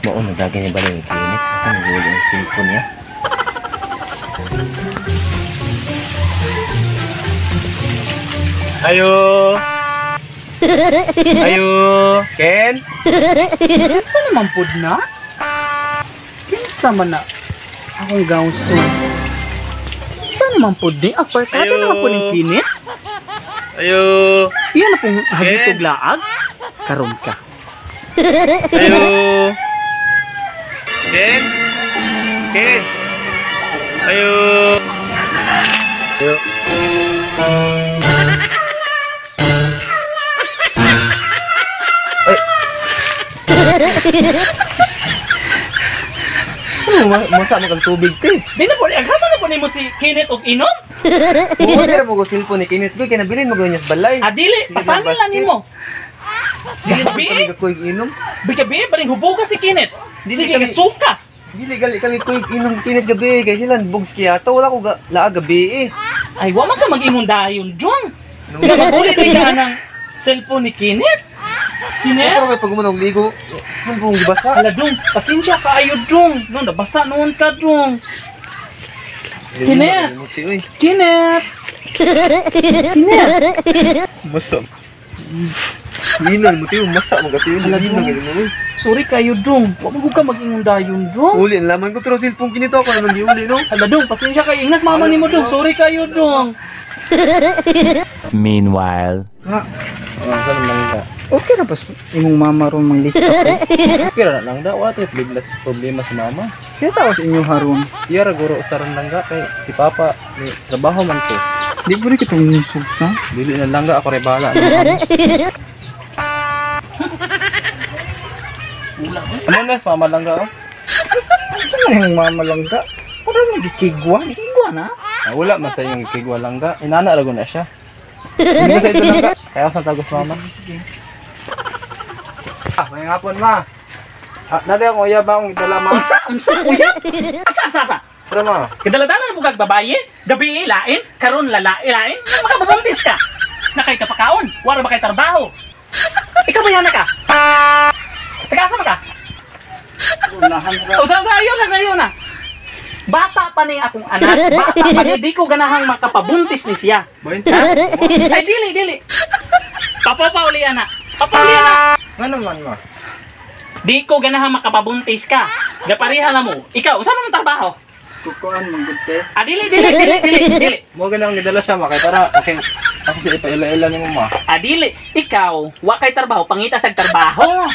Mao nagdagi ni balay ni Kenneth. Ako naguli ang cellphone niya. Ayo. Ayo. Ken? Kinsa naman pud na? Kinsa man na akong gawson? Kinsa naman pud ni? Aparkada naman pud ni Kenneth? Ayo. Iyan na pong hagitog laag? Karon ka. Ayo. Ken? Ken? Ayo. Ayo. Ano, masa mo kang tubig te? Di na po, aghatan na po nimo si Kenneth og inom? Oo, di ra mo ko cellphone ni Kenneth. Kaya nabilin mo ganyan sa balay. Ah, dili, pasanin lang nimo. Dili kami kuig inom. Bigabi, baling hubuga si Kenneth. Dili kami suka. Dili gali kami kuig inom Kenneth gabi kay sila bugs kaya to wala ko laag gabi eh. Ay, wa man ka mag-ingon dayon, Jong. Nagbulit ka ng cellphone ni Kenneth. Kenneth? Pero kay pag umunog ligo, man buong gibasa. Ala dong, pasensya kaayo dong. No, nabasa noon ka dong. Kenneth. Kenneth. Kenneth. Masa. Ninan mo tiyo, masa mo gatiyo. Sorry kayo dong. Wa man ka mag-ingon dayon dong. Uli ang laman ko pero cellphone kinito ako naman giuli no. Ala dong, pasensya kayo. Ingnas mama nimo dong. Sorry kayo dong. Meanwhile, okay ra pas imong mama ron manglista ko. Okay ra lang da, wala tay problema sa mama. Kaya tawas inyo haron. Siya ra guro usaron lang ga kay si papa ni trabaho man ko. Di pud kitong nisog sa. Dili na lang ga ako ray bahala. Ano na sa mama lang ga? Oh? Ano na yung mama lang ga? Wala man gikigwa, gikigwa na. Ah, wala man sa imong gikigwa lang ga. Inana ra gud na siya. Hindi sa ito lang ga. Kaya sa tagos mama. Sige. Ah, may hapon ma. Ah, nari akong uyab akong gidala ma. Unsa unsa uyab? Asa asa asa? Pero ma. Kadala-dala na bugag babaye, gabi lain, karon lalai lain, makabubuntis ka. Nakay kapakaon, wala ba kay trabaho? Ikaw ba yana ka? Taga-asa ba ka? Unahan ra. Unsa unsa ayo na ayo na. Bata pa ni akong anak, bata pa ni di ko ganahang makapabuntis ni siya. Ay dili dili. Papauli ana. Papauli ana. Ngano man ma? Di ko ganahan makapabuntis ka. Gapariha na mo. Ikaw, unsa man trabaho? Kukuan man gud te. Ah, dili dili dili dili dili. Mo ganang gidala siya ma kay para okay. Ako siya ipaila-ila nimo ma. Ah, dili. Ikaw, wa kay trabaho, pangita sa trabaho.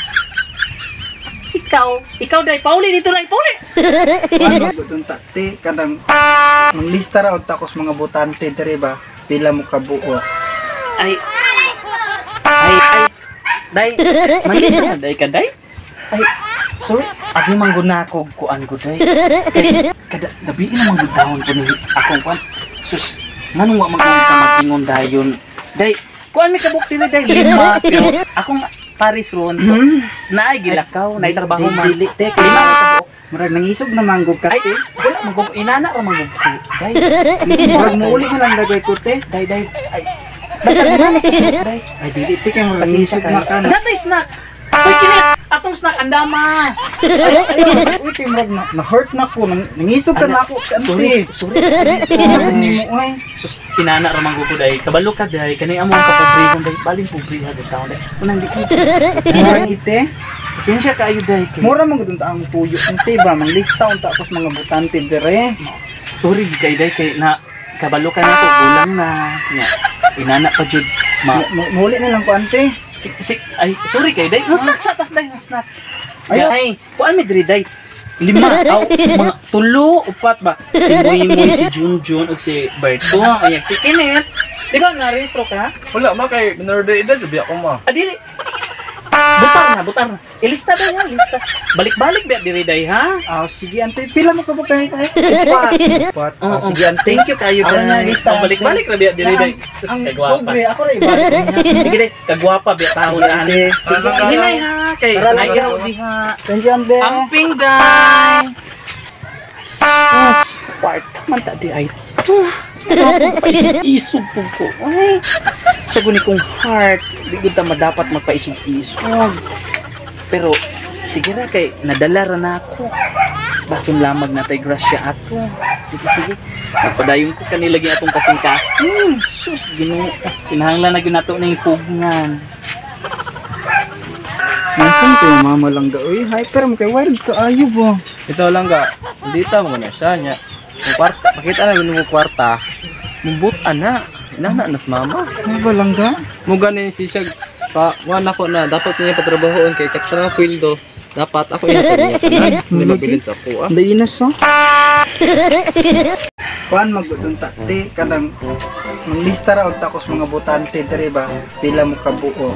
Ikaw day pauli dito lang pauli. Kuan gud unta te kanang manglista ra unta kos mga botante diri ba? Pila mo ka buo. Ay. Ay ay. Day, manglista na day ka day. Ay, sorry, abi man gud na ako kuan gud day. Kay kada gabi na man gud dahon ko ni akong kuan. Sus, nganong wa man ka mag-ingon dayon. Day, kuan mi kabuk dili day lima pero akong Paris ron. Naay gilakaw, naay trabaho man. Dili te kay lima ka buok. Murag nangisog na manggug ka Ay, te. wala manggug inana ra manggug ko. Day, Murag muuli na lang dagay ko te. day day. Ay. Basta day. Ay dili te kay murag nangisog na ka. Natay snack. Uy, kinit! Atong snack, andama! Uy, kay murag na hurt na ko. Nangisog ka na ako. Sorry, sorry. Ay. Sus, inana ra man ko day. Kabalo ka day. Kani among kapobrehon day. Baling pobreha gud taon day. Unang di ko. Murag ite. Pasensya kaayo day. Mura man gud ang tuyo ante ba manglista unta akos mga botante dire. Sorry kay day kay na kabalo ka na ko gulang na. Nya, inana pa jud. Ma Muli na lang ko ante. Si, ay, sorry kay day. Mas snack sa tas day, mas snack. Ay, kuan mi diri day. Lima, aw, mga tulo, upat ba? Si Moy Moy, si Junjun, ug si Berto, ay si Kenneth. Di ba na-registro ka? Wala ma kay minor de edad jubi ako ma. Ah, dili. Butar na, butar na. Ilista day ha, ilista. Balik-balik ba diri day ha? Ah, sige ante, pila mo ka ba kay? Upat. Upat. Oo, Ah, sige ante. Thank you kayo Ako na day. lista, Oh, balik-balik ra biya diri day. Sus, Ang kagwapa. sobre ako ra ibalik niya. Sige day, kagwapa biya taon Sige, na. ante. Hinay ha, kay Tara lang, nairaw diha. Thank you ante. Amping day. Sus, kwarta man ta di ay. Paisog-isog po ko. Ay, sa guni kong heart, di gud ta madapat magpaisog-isog. Pero sige ra kay nadala ra na ako. Bason lamag na tay grasya ato. Sige sige. Nagpadayon ko kanila gyud atong kasing-kasing. Sus, Ginoo. Kinahanglan na gyud nato ning pugngan. Nasan ko yung mama lang ga? Uy, hyper mo kay wild ka ayo ba? Ito lang ga. Dito mo na siya nya. Kung kwarta, makita na mo kwarta. Mubut ana. Inana nas mama. Ano ba lang ga? Mo gani si siya pa wa na ko na dapat niya patrabahoon kay katsa ng sweldo. Dapat ako ihatod niya tanan. Hindi mabilin sa ako ah. Dai na sa. Kuan magudong takti kanang manglista ra og takos mga botante diri ba pila mo kabuo.